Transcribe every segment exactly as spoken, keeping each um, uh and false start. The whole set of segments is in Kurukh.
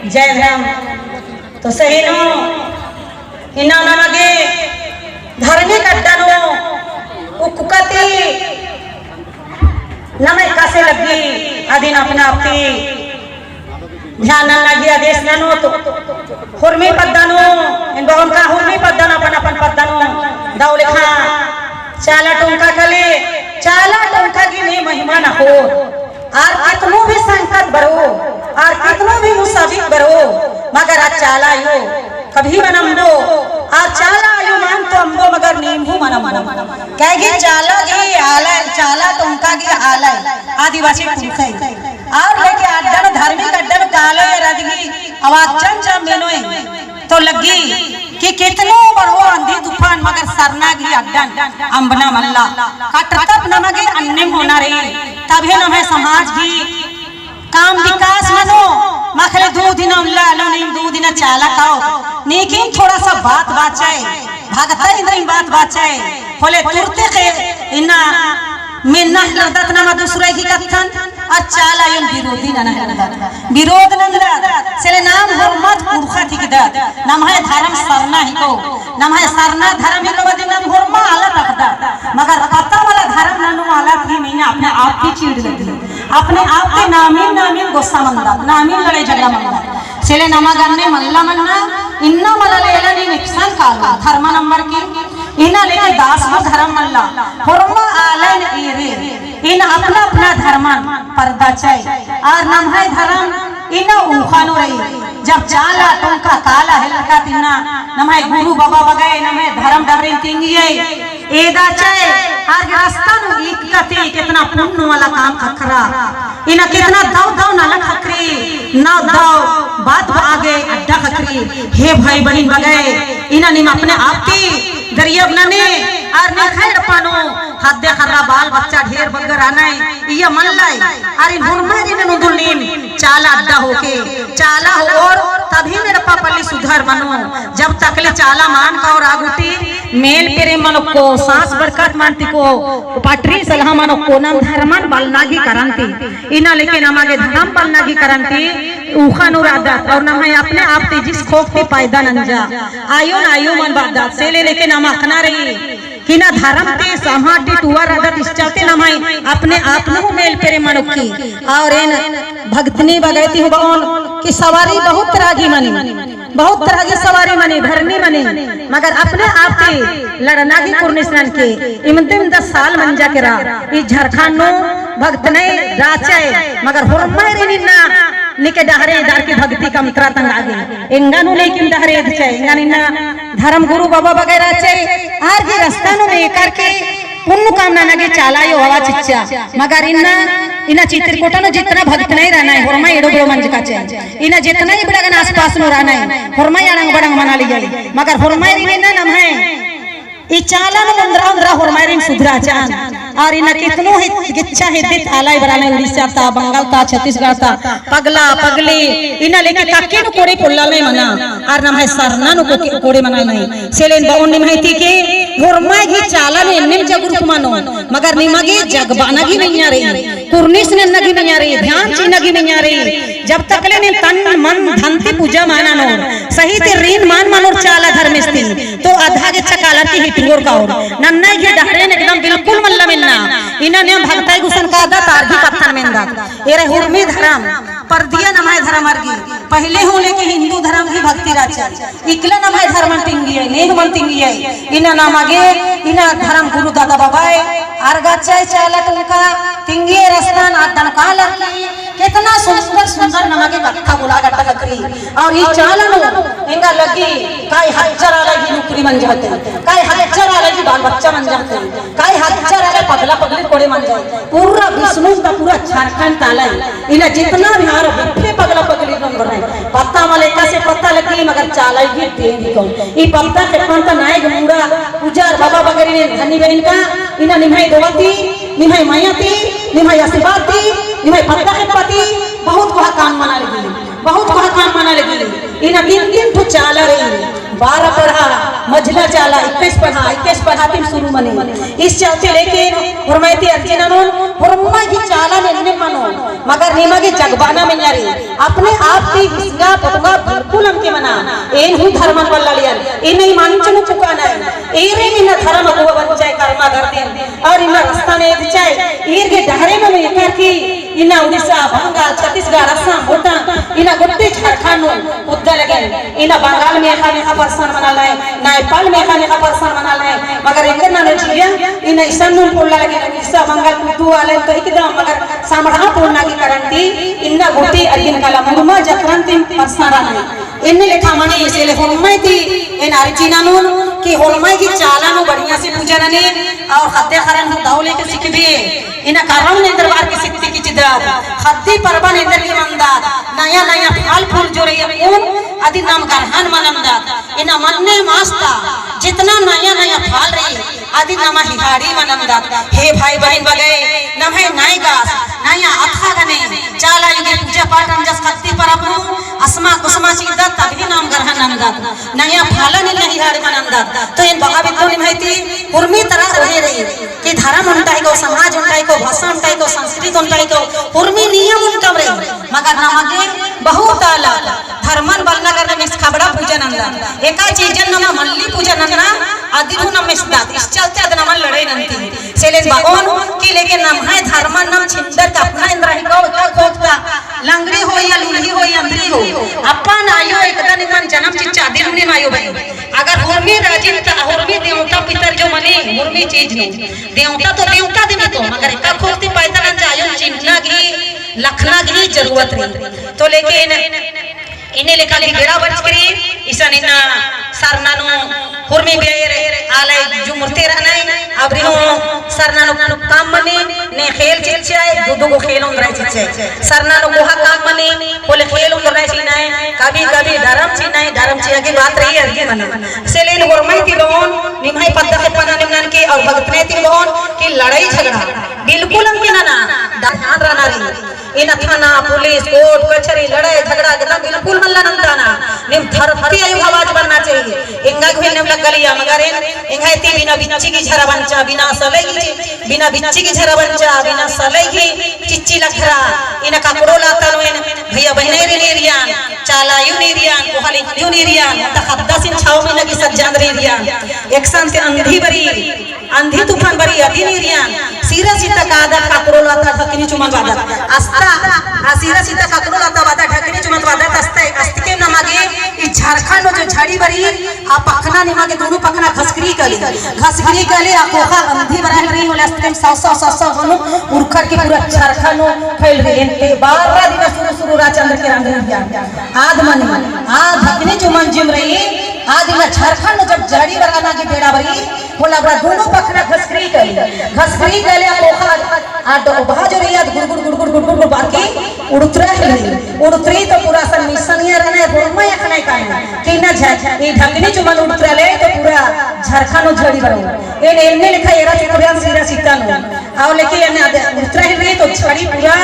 जय धर्म। तो सही नू, इन्ना नमा गे धार्मिक अड्डा नू उक्कती नम्है एकासे लग्गी, अदिन अपना आप ती ध्यान नन्ना गे आदेश ननोत। हुरमी पद्दा नू, एन बओन का हुरमी पद्दा नू, अपन अपन पद्दा नू, दव लेखा चाला टोंका कले, चाला टोंका गे ने महिमा नखोर। आर कितनो भी संकट बरो, आर कितनो भी मुसीबत बरो, मगर आ चाला अयो कभी मल अम्बो, आ चाला अयो मान तो अम्बो, मगर नीम हूँ मल अम्बो। काहे कि चाला गे आलय, चाला टोंका गे आलय, आदिवासी पुरखय। और लेके अड्डन, धार्मिक अड्डन कालो या रदगी, आवाजन जब मेनोय, तो लग्गी कि कितनो बरओ आंधी तूफान, मगर सरना गे अड्डन अम्बना मल्ला। कटरकत नमा गे अन्नेम होना रई, तभे नम्है समाज गे काम विकास मनो। मखले दू दिना उल्ला आलो नीम दू दिना चाला काओ, लेकिन थोड़ा सा बात बाचय, भगतय इन्द्रिम बात बाचय, होले तुरते के इन्ना मेन्ना हेलरदत नमा दूसरा ही कत्थन, आ चाला अयोन विरोधी नना हेलरदत। विरोध नन्दत, सेले नाम होरमत पुरखा हिकदत, नम्है धरम सरना हिको, नम्है सरना धरम हिको बदी नाम होरमा आलत अख़दत, मगर पत्ता वाला धरम ननु आलत ही मइय्याँ अपने आप ही चीड़ लगी, अपने आप ते नामिन नामिन गोस्सा मन्दत, नामिन लड़ाई झगड़ा मन्दत। सेले नमा गन्ने मल्ला मन्ना, इन्ना मला लेला नीम एकसन कालो, धर्मा नंबर की, इन्ना लेके दास गो धरम मल्ला, होरमा आलय न एरे, इन्ना अपना अपना धर्मन परदचय, आर नम्है धरम इन्ना ऊखा नू रई। जब चाला टोंका काला हेलरकत इन्ना, नम्है गुरु बाबा बगय, नम्है धरम डहरेन तिंगियय, एदाचय, आर गे रस्ता नू इक्कती, केतना पुन्न वाला काम ख़क्खरा। इन्ना केतना दव दव नलख ख़क्खरी, नव दव बात बआ गे अड्डा ख़क्खरी। हे भाई बहिन बगय, इन्ना नीम अपने आप ती दरियब नने, आर नेखय एड़पा नू ख़द्द ख़र्रा बाल बच्चा ढेर बग्गर रअनय, इय्या मल्लय, आर इन होरमारिन नू दुल्लीम चाला अड्डा होके, चाला होओर तभी एड़पा पल्ली सुधर मनो। जब तकले चाला मान काओर आ गूटी मेल पेरे मनोक्को, साँस बरकत मान तिको, पटरी सलहा मनोक्को, नाम धरमन बलना गही करन ती। इन्ना लेके नमा गे धरम बलना गही करन ती ऊखा नू रअदत, और नम्है अपने आप ती जिस खोक ती पैदा नंजा। आयो न आयो मल बअदत, सेले लेके नमा अख़ना रई। कि ना धरम ती समाज ती टुअर रअदत, इस चलते नम्है अपने आप नू मेल पेरे मनोक्की। और एन भगतनी बगय ती हूँ बओन कि सवारी बहुत तरह गही मनी, बहुत तरह गही सवारी मनी, भरनी मनी, मगर अपने आप ती लड़ना गही कुर्निस ननके। इमंतिम दस साल मंजा केरा, ई झारखंड नू भगतनय राचय, मगर होरमारिन इन्ना निके डहरे एदर की भगती कमतरा तंगआ गे। एंगा नू लेकिन डहरे एदचय, एंगा इन्ना धर्म गुरु बाबा बगय राचय, आर गही रस्ता नू एकर के पुन्न काम नना गे चाला अयो हवा चिच्चा। मगर इन्ना, इन्ना चित्रकूटा नू जितना भगतनय रअनय, होरमय एड़ो बेड़ो मंजकाचय। इन्ना जितना इबड़ागन आसपास नू रअनय, होरमय अड़ंग बड़ंग मना लगियय। मगर होरमारिन इन्ना नम्है ई चाला नू ओन्द्रा ओन्द्रा होरमारिन सुधराचन। और इन्ना कितनो ही गिच्छा हिद्दी ती आलय बरनय, उड़ीसा ता, बंगाल ता, छत्तीसगढ़ ता, पगला, पगली, इन्ना लेके कक्की नू कोड़े पोल्ला में मना, और नम्है सरना नू को-, कोड़े मना नहीं। सेले एन बओन निम्है ती कि होरमय गही चाला नू एन्नेम जगरुक मनो, मगर निमा गे जगबाना गही मइय्याँ रई, कुर्निस नन्ना गही मइय्याँ रई, ध्यान चिअना गही मइय्याँ रई। जब तकले नीम तन मन धन ती पूजा मल ननोर, सही ती ऋण मल मनोर चाला धर्मेस ती, तो अधा गे चकालर की हिटुंगोर काओर। नन्ना गही डहरेन एकदम बिल्कुल मल्ला मेन्ना। इन्ना नीम भगतय गुसन कादत, आर गही कत्थन मेन्दत। एरे हुरमी धरम, परदिया नम्है धरम अरगी। पहिले हूँ लेके हिंदू धरम गही भगती रहचा। इकला नम्है धरमन तिंगियय, नेग मन तिंगियय। इन्ना नमा गे, इन्ना धरम गुरु दादा बाबय, अरगाचय चाला टोंका, तिंगियय रस्तान, अड्डन कालर की, केतना सुंदर सुंदर नमा गे कत्था बोला गड्डा ककरी। और ई चाला नू एंगा लग्गी, काई हजार आलय गही नौकरी मंजा हेलदय, काई हजार आलय गही बाल बच्चा मंजा हेलदय, काई हजार आलय पगला पगली कोड़े मंजा हेलदय। पूरा बिसनूर ता पूरा झारखंड ता आलय, इन्ना जितना भी आर बिफे पगला पगली नंबर है, पत्ता मल एकासे पत्ता लग्गी, मगर चाला गही देन ही कौन। ई पत्ता के पंत नायग मुड़ा, उजार बाबा बगेरिन धनी बहिन का, इन्ना निम्है दोवा ती, निम्है मया ती, निम्है आशीर्वाद ती, निम्है पत्ता के पत्ती, बहुत कोहा काम मना लगी, बहुत कोहा काम मना लगी। इन्ना तीन तीन ठो चाला रई, बारह पड़हा, मझला चाला इक्कीस पड़हा, इक्कीस पड़हा तिम शुरू मनी। इस चलते लेकिन होरमय ती अर्जी ननोन, होरमय गही चाला एन्ने मनो, मगर निमा गे जगबाना मेन्यारी। अपने आप ती हिसगा पोतगा बिल्कुल अमके मना। एन हूँ धर्मन बल्लालियन, एन ई मंच नू पुकाना है। एरे इन्ना धर्म अगुवा बनचाय कर्मा गर्दिन, और इन्ना रस्ता ने एदचाय, ईर गे डहरे नू एकर की इन्ना उड़ीसा, बंगाल, छत्तीसगढ़, असम, भूटान, इन्ना गोट्टे झारखंड नू कुद्दा लगे। इन्ना बंगाल मेखा मेखा परेशान मना लय, नेपाल मेखा मेखा परेशान मना लय, मगर एकर ना नजरिया इन्ना इसन नू पोल्ला लगे, उड़ीसा, बंगाल कुद्दू आले तो एकदम, मगर समड़ा पोल्लना की कारण ती इन्ना गोट्टे अरगिन काला मुड़मा जतरन ती परेशान रअनर। एन्ने लेखा मनी, इसीलिए होरमय ती एन अर्जी ननोन कि होरमय गही चाला नू बढ़िया से पूजा ननी और ख़द्द ख़र्रन हूँ दव लेके सिखबे। इन्ना करम नू एन्देर बअर की सिखती की चिदत, ख़द्दी परबन एन्देर की मनदत, नया नया फल फूल जो रई अक्कुन अदिन नाम गरहन मनंदत। इन्ना मन्ने मास ता जितना नया नया फल रई अदिन नमा हिहाड़ी मनंदत। हे भाई बहिन बग्गे, नम्है नैगस नया अतख़ा गने चाला आयो गे पूजा पाठ नंजस ख़द्दी परब नू असमा कुसमा चिदत तभी नाम गरहन नंदत। नया फलन इन्ना हिहाड़ी मनंदत। तो एन बआ बिद्दोन निम्है ती हुरमी तरा ओहे रई कि धरम ओन्टा हिको, समाज ओन्टा हिको, भाषा ओन्टा हिको, संस्कृति ओन्टा हिको, हुरमी नियम ओन्टा रई। मगर नमा गे बहुत अलग धर्मन बलना करना मिस खबड़ा पूजा नंदत। एका चीजन नमा मल्ली पूजा नन्ना अदिन हूँ नम मिसदत। इस चलते अद नमन लड़ाई नन्ती। सेलेन बओन कि लेकिन नम्है धर्मन नम छिंदर का अपना एन्दरा हिको, एका खोखता लंगड़ी होई या लुल्ही होई, अंदरी हो, अपन आयो एकदा निमन जनम चिच्चा अदिन हूँ निम आयो बई। अगर हुरमी राजिन ता हुरमी देवता पितर जो मनी, हुरमी चीज नू देवता तो देवता दिम तो, मगर एका खोखती पैदा नंजा आयो चिन्हना गही, लखना गही जरूरत रई। तो लेकिन एन्ने लेखा गही बेड़ा बरचकी रई, इसन इन्ना सरना नू हुरमी बेयर आलय जुमुरते रअनय, अबरी हूँ सरना नू काम मनी, ने खेल चिच्चय, दू दू गो खेल ओन्द्रय चिच्चय। सरना नू कोहा काम मनी, होले खेल ओन्द्रय चिअनय, कभी कभी डरम चिअनय, डरम चिआ की बात रई अरगी मना। सेलेन होरमय ती बओन, निम्है पद्दा खेप्पा नू निमन की और भगतनय ती बओन कि लड़ाई झगड़ा बिल्कुल अमके नना, ध्यान रअना रई। इन्ना थाना, पुलिस, कोर्ट, कचहरी, लड़ाई, झगड़ा, एकदम बिल्कुल मल्ला नंदना। निम धरती आयो आवाज बनना चाहिए। एंगा घुइन निम लग्गलिया, मगर एन, एंग्है ती बिना बिच्ची गही झरा बंचा, बिना सलई गही, बिना बिच्ची गही झरा बंचा, बिना सलई गही चिच्ची लखरा। इन्ना ककड़ो लाता नू एन भैया बहिनर नीरियान, चाला आयो नीरियान, कोहा लिक्कु नीरियान, ता ख़द्दासिन छाव महीना गही सज्जान नीरियान। एकसन ती अंधी बरी, अंधी तूफान बरी अदिन ईरियान, सीरा सीता कादत ककड़ो लाता ढकनी चुमन बादत। अस्ता, आ सीरा सीता ककड़ो लाता बादत ढकनी चुमन बादत, अस्ता, अस्तिके नमा गे ई झारखंड नू जो झड़ी बरी, आ पखना निमा गे दुनु पखना घसकरी काली, घसकरी काली, आ कोहा अंधी बरा हेलरी होले अस्तिके सौ सौ सौ सौ होनु उरखर की पूरा झारखंड नू फैल रई। एन्ते बारह दिन शुरू शुरू राचंद्र के रंग ईरियान। आद मनी, आ ढकनी चुमन जिम रई, आद इन्ना झारखंड नू जब झड़ी बरा ना गे बेड़ा बरी, होले अबड़ा दुनु पखना घसकरी काली, घसकरी काली आ कोहा, आ डोभा जो रई आद गुड़गुड़ गुड़गुड़ गुड़गुड़ गुड़ बाकी उड़तरा हेलरी, उड़तरी तो पूरा सन मिसनिया रहना है, होरमा अख़ना है काना, कि ना झ-, ई ढकनी चुमन उड़तरा ले तो पूरा झारखंड नू झड़ी बरो। एन एन्ने लेखा एरा चुकरियान सीरा सीता नू। आउ लेके एन्ने आद उड़तरा हेलरी तो झड़ी पूरा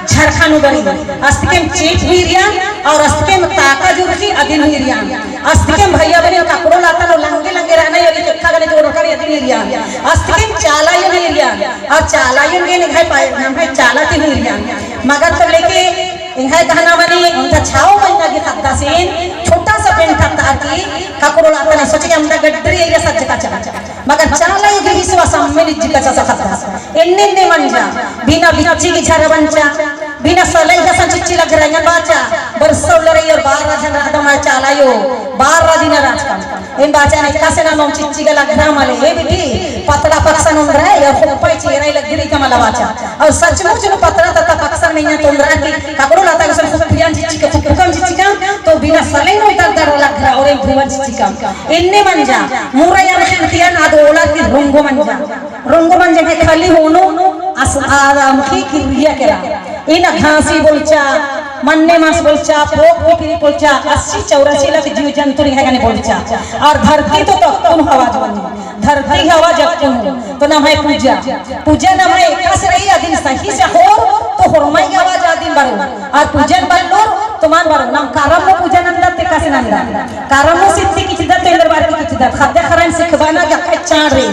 झारखंड नू बरी। अस्तिकेम चेंप हुई रियान, और अस्तिकेम ताका जुरसी अदिन हुई रियान। अस्तिकेम भैया बहिन ककड़ो लाता नू लंगे लंगे रहना, ये लेखा गने जोड़ कर अदिन हुई रियान। अस्तिकेम चाला आयो हुई रियान, और चाला आयो गे निभाई पाए, नम्है चाला ती हुई रियान। मगर तो लेके एंग्है कहना मनी, ओन्टा छाव महीना गही ख़द्दासिन छोटा सा पेंट तत्तार की ककड़ो लाता नू सोचके ओन्टा गड्डरी एरिया सज्जका चला। मगर चाला आयो गही विश्वास अम्मे निज्जी का चा सकता। एन्ने एन्ने मंजा, बिना बिच्ची गही झरा बंचा, बिना सलई गही सन चिच्ची लखरा एंगन बाचा, बरसो लरई और बारह झन रहदम आय चाला आयो, बारह दिन राचकम। एन बाचा ने एकासे ना नोम चिच्ची गही लखरा मले, ए बिटी, पतड़ा पकसन ओन्द्रय, और खोप्पा चिअरई लग्गी रई का मला बाचा। और सचमुच नू पतड़ा तत्ता पकसन मइय्याँ तोंदरा की ककड़ो लाता गुसन खुपियन चिच्चिका, खुपकम चिच्चिका, तो बिना सलई नू दर दर लखरा और एम भुवन चिच्चिका। एन्ने मंजा, मुरैया में खिलतियन आद ओला की रोंगो मंजा। रोंगो मंजा के खाली होनो, अस-, आद अमखी किर्रिया केरा। इन्ना घासी बोलचा, मन्ने मास बोलचा, पोक पिपरी बोलचा, अस्सी चौरासी लाख जीव जंतु रिहा गने बोलचा। और धरती तो तक्कुन हवा जवानी। धरती हवा जग कुनु, तो नम्है पूजा, पूजा नम्है एकासे रई, अदिन सही से होर, तो होरमर गे आवाज अदिन बरओ, और पूजन बल्लोर, तो मल बरओ, नम करम नू पूजा नन्दत, एकासे नन्दत, करम नू सित्ती किचदत, तो एन्देर बअर की किचदत, ख़द्द ख़र्रन सिखाबअना गे अकय चाड़ रई,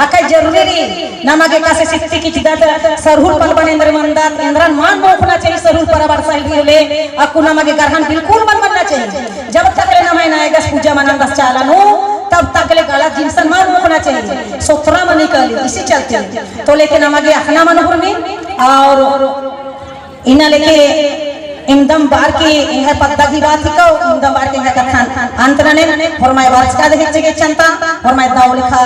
अकय जरूरी रई, नमा गे एकासे सित्ती किचदत, सरहुल परबन एन्देर मन्दत, एन्देरन मल मोख़ना चाहिए, सरहुल परब बरसा ही होले, अक्कु नमा गे गरहन बिल्कुल मल मन्ना चाहिए। जब तक ले नम्है नैगस पूजा मल नन्दस चाला नू, तब तक ले गलत जिनिसन मल मोख़ना चाहिए। सोथरा मनी काली, इसी चलते। तो लेकिन नमा गे अख़ना मल होरमा, और इन्ना लेके इवंदम बअर की एंग्है पद्दा गही बात हिकौ, इवंदम बअर की एंग्है कत्थन अंत ननेन, होरमर बरचका दे हेच्चे गे चंता, होरमर दव लेखा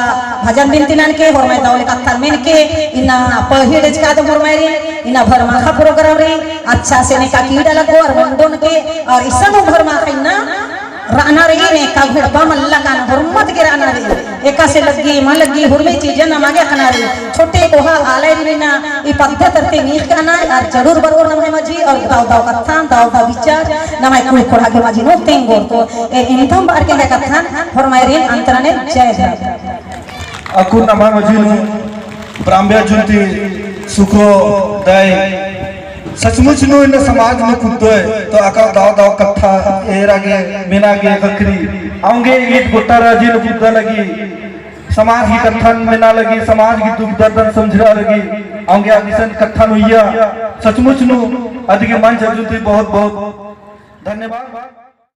भजन बिनती ननके, होरमर दव लेखा कत्थन मेनके, इन्ना पहीड़चका दे होरमरिन, इन्ना भर माख़ा program रई, अच्छा से नेका कीड़ा लग्गो और मंडोन के, और इसन भर माख़ा इन्ना रअना रई, नेका भेड़बा मल्ला काना, होरमत गे रअना रई। एकासे लग्गी, मल लग्गी, होरमी चीजन नमा गे अख़ना रई। छोटे कोहा आलर रई ना, ई पद्दा तरती नीख़ काना, और जरूर बरओर नम्है मझी, और दव दव कत्थन, दव दव विचार, नम्है कुँड़ुख़ ख़ोंड़हा गे मझी नू तेंगोर। तो ए इवंदम बअर की एंग्है कत्थन होरमारिन अंत ननेन। जय धर्म। अक्कुन नम्है मझी नू ब्राम्बे अज्जुन ती सुखो दई। सचमुच नू इन्ना समाज नू कुद्दोय, तो अका दव दव कत्था एरा गे, मेना गे ख़क्खरी। औंगे ईद गोट्टा राजी नू कुद्दा लगी, समाज की कत्थन मेना लगी, समाज की दुख दर्दन समझरा लगी। औंगे अदिसन कत्थन उइया, सचमुच नू अदिगे मंच अज्जुन ती बहुत बहुत धन्यवाद।